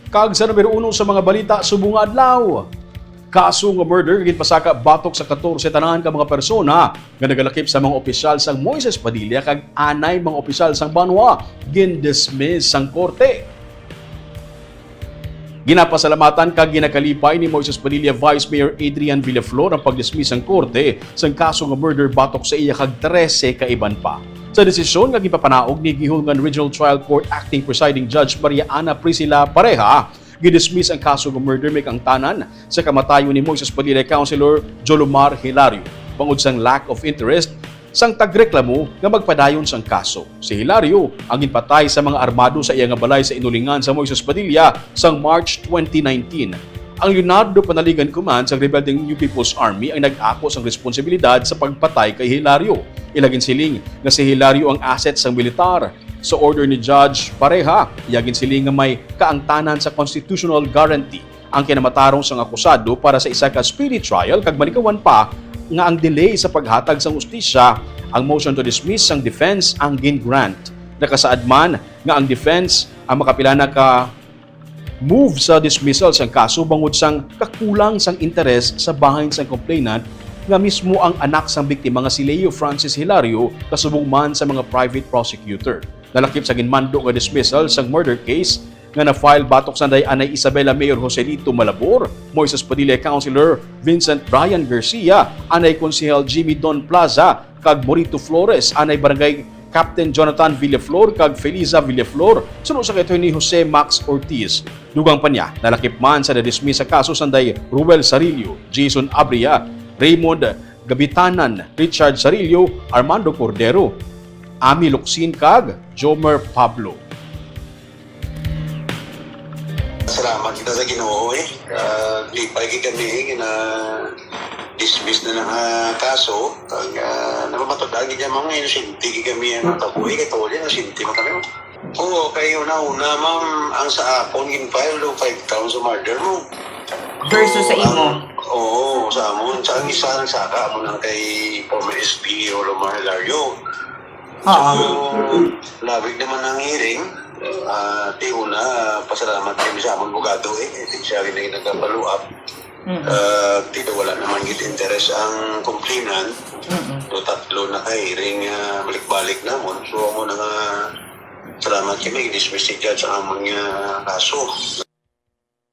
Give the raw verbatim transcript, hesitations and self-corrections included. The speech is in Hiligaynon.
Kag sa numero uno sa mga balita subong nga adlaw, kaso nga murder nga ginpasaka batok sa katorse tanan ka mga persona nga nagalakip sa mga opisyal sang Moises Padilla kag anay mga opisyal sang Banwa gindismiss sang korte. Ginapasalamatan kag ginakalipay ni Moises Padilla Vice Mayor Adrian Villaflor ang pagdismiss sang korte sang kaso nga murder batok sa iya kag trese ka iban pa. Sa desisyon nga ginpapanaog ni Guihulngan Regional Trial Court Acting Presiding Judge Maria Ana Priscilla Pareja, gidismiss ang kaso nga murder may kaangtanan sa kamatayon ni Moises Padilla Councilor Jolomar Hilario bangod sang lack of interest sang tagreklamo nga magpadayon sang kaso. Si Hilario ang ginpatay sa mga armado sa iya nga balay sa inulingan sa Moises Padilla sang March twenty nineteen. Ang Leonardo Panaligan Command sang rebelde nga New People's Army ang nag-ako sang responsibilidad sa pagpatay kay Hilario. Ila ginsiling nga si Hilario ang asset sang militar. Sa order ni Judge Pareja, iya ginsiling nga may kaangtanan sa constitutional guarantee ang kinamatarong sang akusado para sa isa ka speedy trial kag malikawan pa nga ang delay sa paghatag sang hustisya ang motion to dismiss sang defense ang gin-grant. Nakasaad man nga ang defense ang makapila na ka move sa dismissal sang kaso bangod sang kakulang sang interes sa bahin sang complainant nga mismo ang anak sang biktima nga si Leo Francis Hilario kasubong man sa mga private prosecutor. Nalakip sa ginmando nga dismissal sang murder case nga na-file batok sanday anay Isabela Mayor Joselito Malabor, Moises Padilla Councilor Vincent Brian Garcia, anay Konsehal Jimmy Don Plaza, kag Morito Flores, anay Barangay Captain Jonathan Villaflor kag Feliza Villaflor, suno sa kay Attorney Jose Max Ortiz. Dugang pa niya, nalakip man sa na-dismiss sa kaso sanday Ruel Sarillo, Jason Abria, Raymond Gabitanan, Richard Sarillo, Armando Cordero, Ami Locsin kag Jomer Pablo. Salamat kita sa Ginoo, eh. Ah, di pa lagi kami, eh, gina-dismiss na ng, ah, kaso. Ang, ah, namamatud-an gid ang mga inosente, gid kami ang tabuhi, kay tuod, inosente man kami. Oo, kay una-una, ma'am, ang sa akon, gin-file do five counts of murder mo. Versus sa imo? Ang, oo, sa amon. Sa ang isa, ang saka, amo nang kay former S P Jolomar Hilario. Oo. So, labig naman ang hearing. Ah, ti una, pasalamat kami sa amon abogado, eh. Ti siya rin ang nagka-follow up. Mm. Ah, ti wala naman gid interes ang complainant. Mm-mm. So, tatlo na ka hearing, ah, balik-balik namon. So, amo na nga, salamat kami, dismiss ni judge ang amon nga kaso.